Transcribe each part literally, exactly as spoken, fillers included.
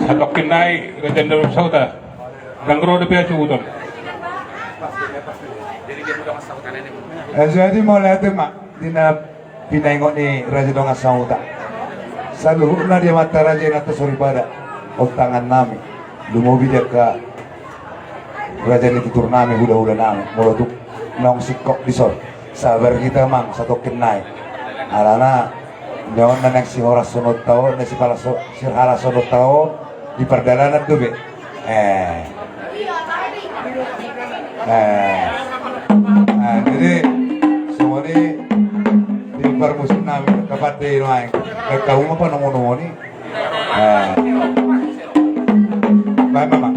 Satongkin nai, Raja ni Dangka Sahuta. Ndang ro dope hasuhuton. Eh, jadi mauliate ma di na pinaingot ni Raja Dongan Sahuta. Saluhutna di amanta raja, inanta soripada, ontangan nami, lumobi di angka raja ni tutur nami, hulahula nami, molo tung naung singkop dison. Sabar hita, Amang, satongkin nai. Alana nion na naeng sihalashononta on, na sipalaso-, sihalashononta on di pardalanan dope. Eh. Eh. Eh, jadi songon i di parmusik nami, kapan de nuaeng. Kamu apa nomo-nomo ni? Eh. Baik, Amang.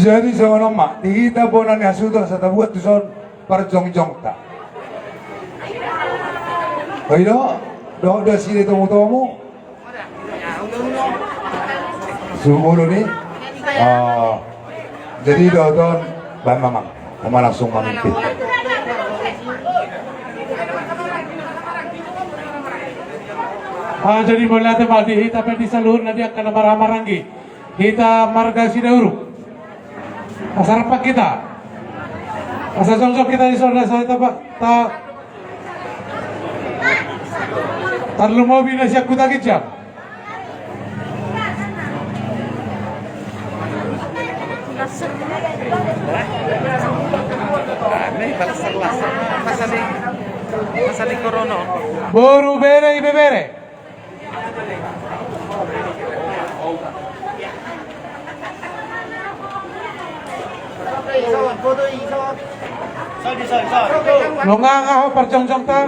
Jadi songon on ma di hita bona ni hasuhuton, asa tabuat tuson parjongjongta. Oi do, dohot do nasida tomutomu. Sumulu ni. Ah, jadi dohot on, baen ma amang. Amang langsung mamimpin. Ah, jadi mauliate ma di hita pe di saluhutna di angka na marhahamaranggi. Hita marga Sidauruk. Asa rap hita. Asa jongjong hita di son, asa hita pa-, ta-, tarlumobi na sian Huta Ginjang. Boru, bere, ibebere. Nunga nga ho parjongjongta.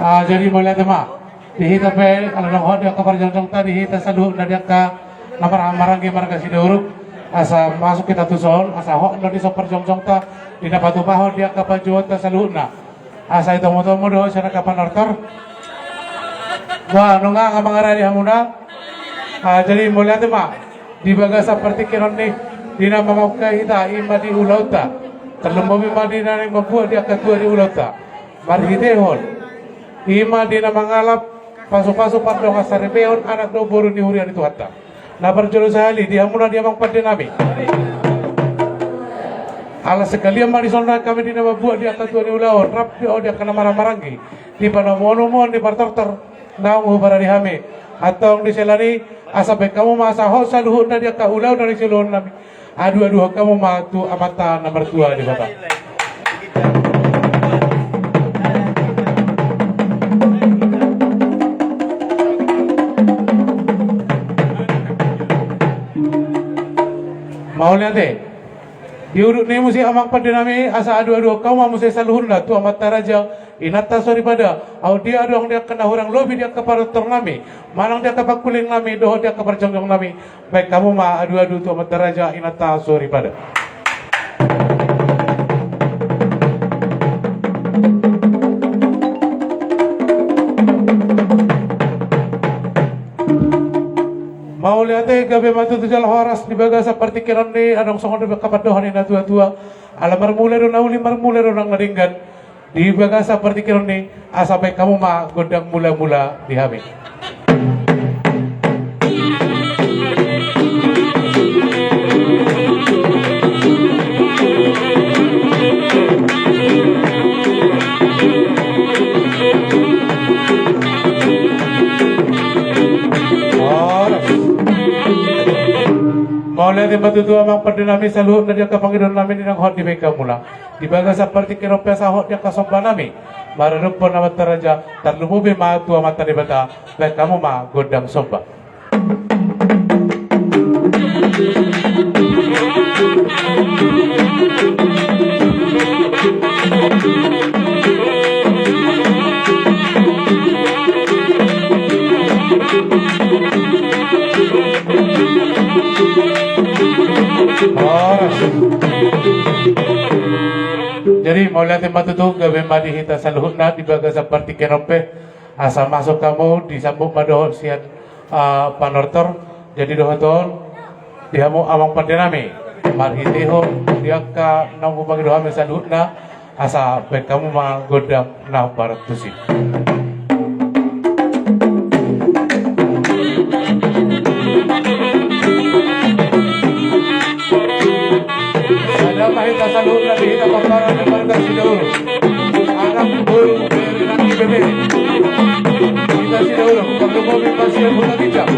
Ah, jadi mauliate ma di hita pe, ala naung hot di angka parjongjongta, di hita saluhutna di angka na marhahamaranggi marga Sidauruk, asa masuk hita tuson, asa hot do di son parjongjongta, di na patupahon di angka panjouonta saluhutna. Asa itomutomu do sian angka panortor. Bah, nunga nga mangaradi hamuna. Ah, jadi mauliate ma di bagasan partingkian on ni, di na mamungka hita, i ma di ulaonta. Tarlumobi ma di na naeng mambuat di angka tua di ulaonta. Marhitehon i ma di na mangalap pasupasu pardongansaripeon anak dohot boru ni huria ni Tuhanta. Na parjolo sahali di hamuna di amang pande nami. Ala sekalian ma di son hami di na mambuat di angka tua ni ulaon, rap di, o, di angka na marhahamaranggi, di panomunomuon ni partortor naung huparade hami. Antong di sela ni, asa baen hamu ma asa hot saluhutna di angka ulaon na di siluhon nami. Aduaduhon hamu ma tu Amanta na martua Debata. Mauliate. Di udut ni muse amang pande nami, asa aduaduhon hamu ma muse saluhutna tu amanta raja, inanta soripada, aut dia adong di angka na hurang lobi di angka panortor nami, manang di angka pangkuling nami, dohot di angka parjongjong nami, baen hamu ma aduadu tu amanta raja, inanta soripada. Mauliate, gabe ma tutu jala horas. Di bagasan partingkian on ni, adong songon dope angka pandohan ni na tuatua. Ala marmula do na uli, marmula do nang na denggan. Di bagasan partingkian on ni, asa baen hamu ma gondang mulamula di hami. Horas. Mauliate ma tutu amang pande nami, saluhutna di angka pangidoan nami di naung hot dibaen hamu. Di bagasan partingkian on pe asa hot di angka somba nami maradophon amanta raja, tarlumobi ma tu Amanta Debata, baen hamu ma gondang somba. Horas. Jadi mauliate ma tutu, gabe ma di hita saluhutna. Di bagasan partingkian on pe asa masuk hamu, disambut ma dohot sian, ah, panortor. Jadi dohot on di hamu amang pande nami, marhitehon di angka naung hupangido hami saluhutna, asa baen hamu ma gondang na partusi. Sada ma hita saluhutna di hita pomparan ni marga Sidauruk. Anak boru dari nang ibebere. Hita Sidauruk, parlumobi ma sian Huta Ginjang.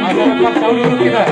Asa rap saluhut hita.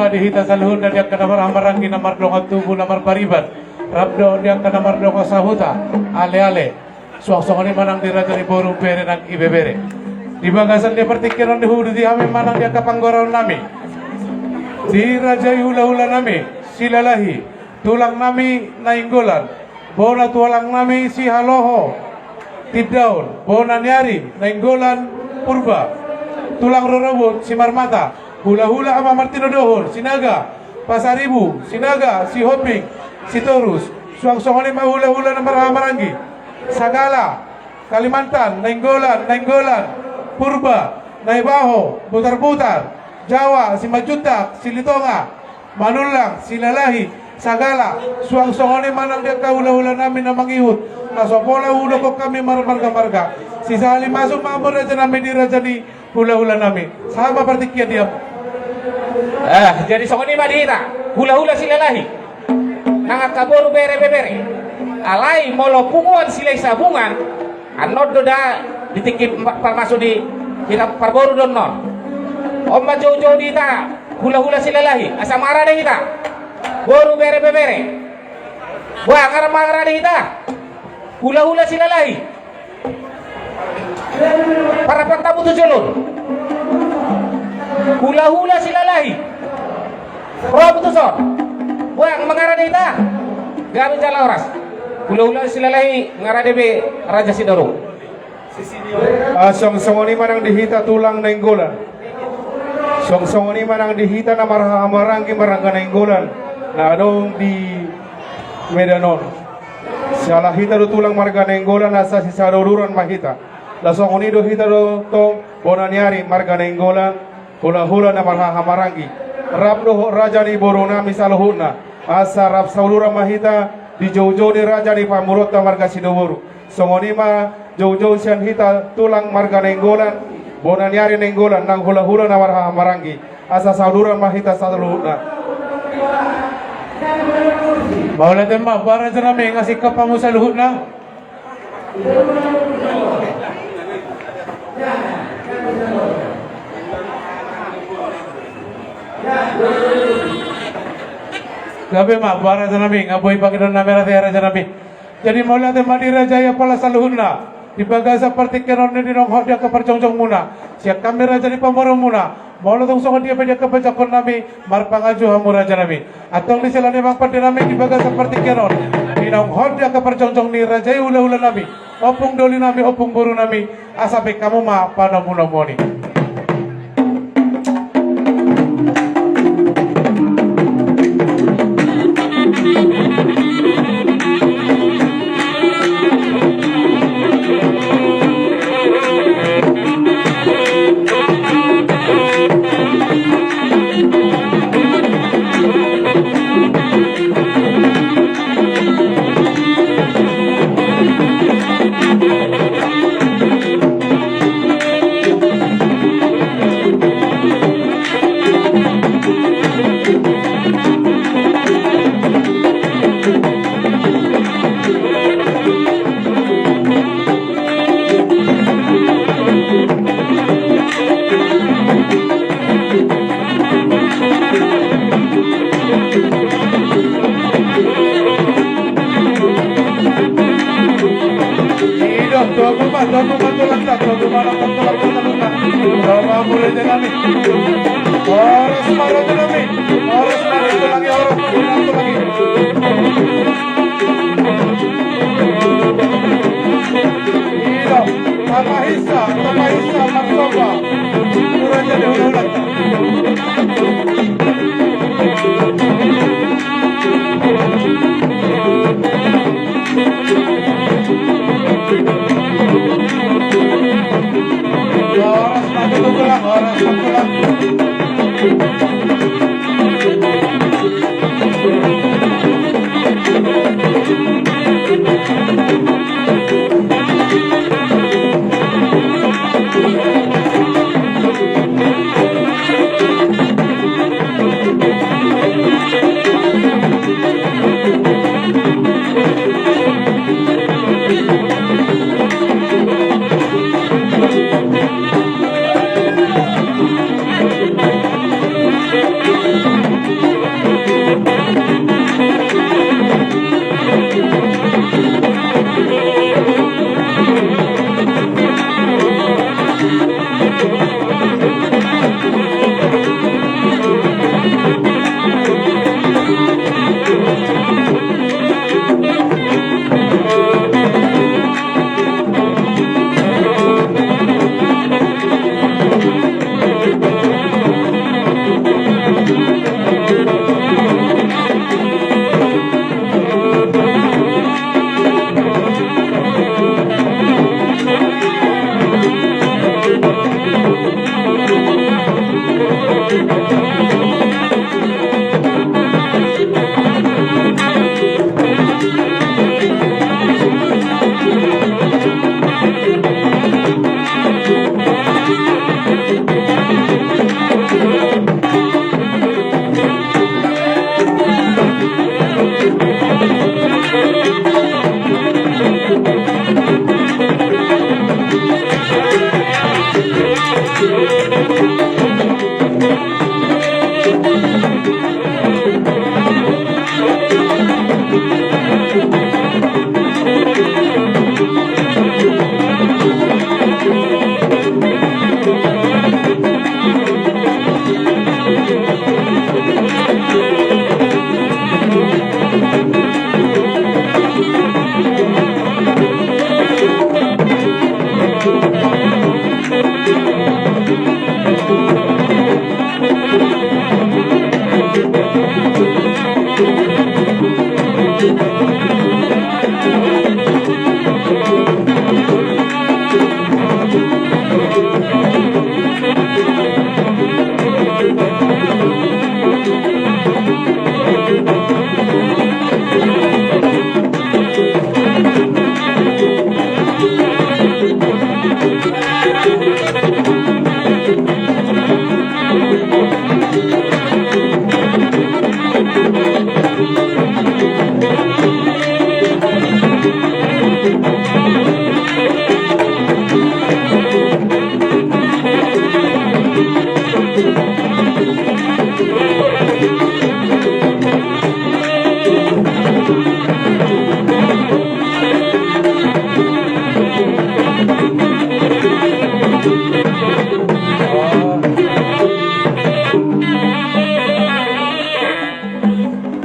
Di hita saluhutna di angka na marhahamaranggi na mardongan tubu na marpariban, rap dohot di angka na mardongan sahuta, ale-ale. Suang songon i ma nang di raja ni boru, bere nang ibebere. Di bagasan di partingkian on, diuduti hami ma nang di angka panggoraon nami. Dirajai hula-hula nami Silalahi, tulang nami Nainggolan, bona tulang nami Sihaloho Tindaon, bona ni ari Nainggolan Purba, tulang rorobot Simarmata, hula-hula Ama Martinodohon, Sinaga, Pasaribu, Sinaga, Sihombing, Sitorus, suang songon i ma hula-hula na marhahamaranggi, Sagala, Kalimantan, Nainggolan, Nainggolan, Purba, Naibaho, Butarbutar, Jawa, Simanjuntak, Silitonga, Manullang, Silalahi, Sagala, suang songon i ma nang di angka hula-hula nami na mangihut, na so pola hudokhon hami marmarga-marga. Sisahali masuk ma hamu raja nami di raja ni hula-hula nami. Sahat ma partingkian di hamu. Ah, jadi songon i ma di hita hula-hula Silalahi. Nang angka boru, bere, bebere. Alai molo punguan Silahi Sabungan, annon do da di tingki pa-, parmasu di hita parboru do annon. On ma jou-jou di hita hula-hula Silalahi, asa mangarade hita. Boru, bere, bebere. Boha, nga ra mangarade hita hula-hula Silalahi? Parapot hamu tu jolo on. Hula-hula Silalahi, ro hamu tuson. Boha, nga mangarade hita? Gabe jala horas. Hula-hula Silalahi mangarade be Raja Sitorus. Ah, suang songon i ma nang di hita tulang Nainggolan. Suang songon i ma nang di hita na marhahamaranggi marga Nainggolan na adong di Medan on. Siala hita do tulang marga Nainggolan, asa sisauduran ma hita. Laos songon i do hita do tong bona ni ari marga Nainggolan, hula-hula na marhahamaranggi, rap dohot raja ni boru nami saluhutna, asa rap sauduran ma hita di jou-jou ni raja ni pamoruonta marga Sidoboru. Songon i ma jou-jou sian hita tulang marga Nainggolan, bona ni ari Nainggolan, nang hula-hula na marhahamaranggi, asa sauduran ma hita saluhutna. Mauliate ma, boha raja nami, nga singkop hamu saluhutna. Gabe ma, boha raja nami, nga boi pangidoan nami, raja, raja nami. Jadi mauliate ma di raja i apala saluhutna. Di bagasan partingkian on, di naung hot di angka parjongjongmuna, sian hami raja ni pamoruonmuna, molo tung songon dia pe di angka panjangkon nami, marpangajo hamu raja nami. Antong di sela ni amang pande nami, di bagasan partingkian on, di naung hot di angka parjongjong ni raja i hula-hula nami, ompung doli nami, ompung boru nami, asa baen hamu ma panomunomuon i. Horas ma raja nami. Horas ma raja nami. Horas ma raja nami. Horas ma raja nami. Ida, tapahinsa, tapahinsa, marsoba. Raja ni hula-hulanta. Horas ma tulang, horas ma tulang.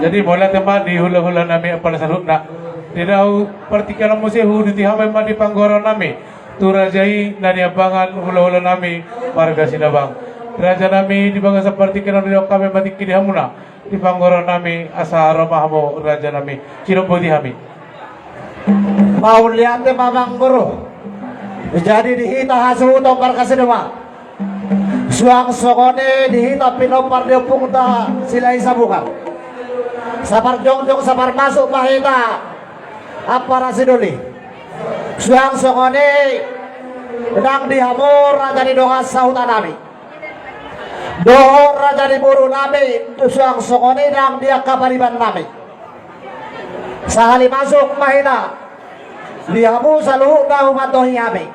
Jadi mauliate ma di hulahula nami apala saluhutna. Di na partingkian on muse huuduti hami ma di panggoaran nami tu raja i na niambangan hulahula nami marga Sinabang. Raja nami, di bagasan partingkian on didok hami ma tingki di hamuna di panggoaran nami, asa ro ma hamu raja nami. Sidok boti hami. Mauliate ma amangboru. Jadi di hita hasuhuton marga Sinabang, suang songon i di hita pinompar ni ompungta Silahisabungan, saparjongjong saparmasuk ma hita ampara sidoli. Suang songon i nang di hamu raja ni dongan sahuta nami dohot raja ni boru nami, suang songon i nang di angka pariban nami. Sahali masuk ma hita di hamu saluhutna humantohi hami.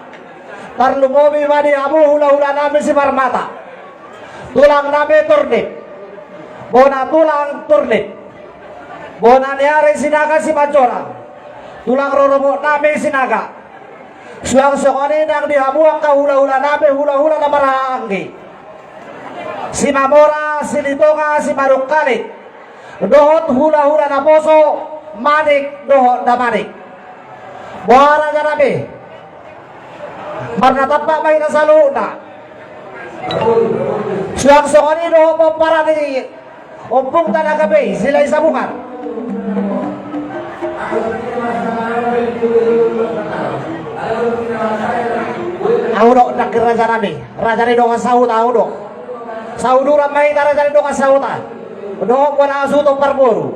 Tarlumobi ma di hamu hulahula nami Simarmata, tulang nami Turnip, bona tulang Turnip, bona ni ari Sinaga Simanjorang, tulang rorobot nami Sinaga. Suang songon i nang di hamu angka hulahula nami, hulahula na marhahaanggi, Simamora, Silitonga, Simarungkali, dohot hulahula naposo Manik dohot Damanik. Boha raja nami, marnatampak ma hita saluhutna. Suang songon i dohot pomparan ni ompungta na gabe i Silahisabungan. Ahu do nangkin raja nami, raja ni dongan sahuta, ahu do. Sauduran ma hita raja ni dongan sahuta dohot bona hasuhuton parboru.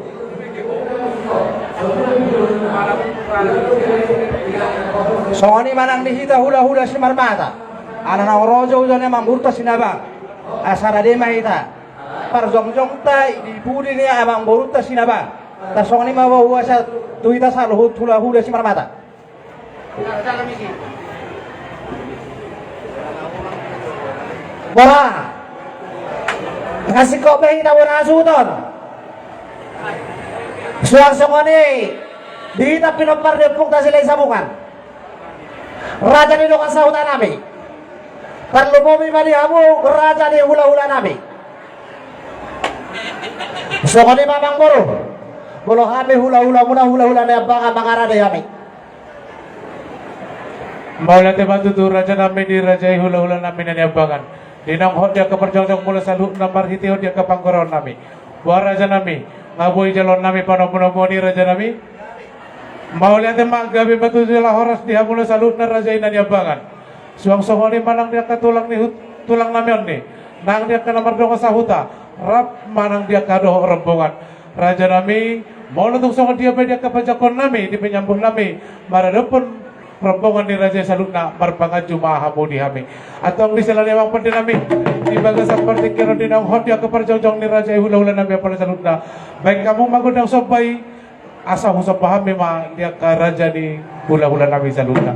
Songon i ma nang di hita hulahula Simarmata, ala naung ro joujou ni amangborunta Sinabang, asa rade ma hita parjongjongta di pudi ni amangborunta Sinabang. Tarsongon i ma huboan tu hita saluhut hulahula Simarmata. Boha, nga singkop be hita bona hasuhuton? Suang songon i di hita pinompar ni ompungta Silahisabungan, raja ni dongan sahuta nami, Tarlumobi ma di hamu raja ni hulahulanami. Songon i ma amangboru, molo hami hulahulamuna, hulahula Niambangan, mangaradei hami. Mauliate ma tutu rajanami di raja i hulahulanami na Niambangan. Di naung hot di angka parjongjong muna saluhutna marhitehon di angka panggorahonnami. Boha rajanami, nga boi jaloonnami panomunomuon i rajanami. Mauliate ma, gabe ma tutu jala horas di hamuna saluhutna raja i na Niambangan. Suang songon i ma nang di angka tulang ni hut-, tulangnami on ni, nang di angka na mardongan sahuta, rap ma nang di angka dohot rombongan. Rajanami, molo tung songon dia pe di angka pajangkoonnami, di panyambutnami maradophon rombongan ni raja i saluhutna, marpanganju ma hamu di hami. Antong di sela ni amang pandenami, di bagasan partingkian on di naung hot di angka parjongjong ni raja i hulahulanami apala saluhutna, baen hamu ma gondang somba i, asa husomba hami ma di angka raja ni hulahulanami saluhutna.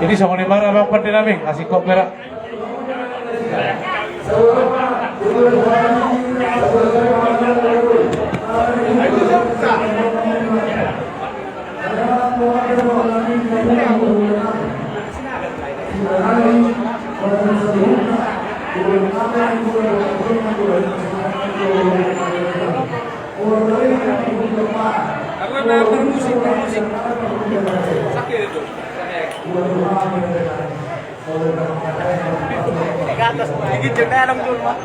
Di songon i ma ra, amang pande nami, asing kok pera. Karena bermusik, bermusik. Sakit itu. Di atas, gigi jendela dong, Jul, Mak.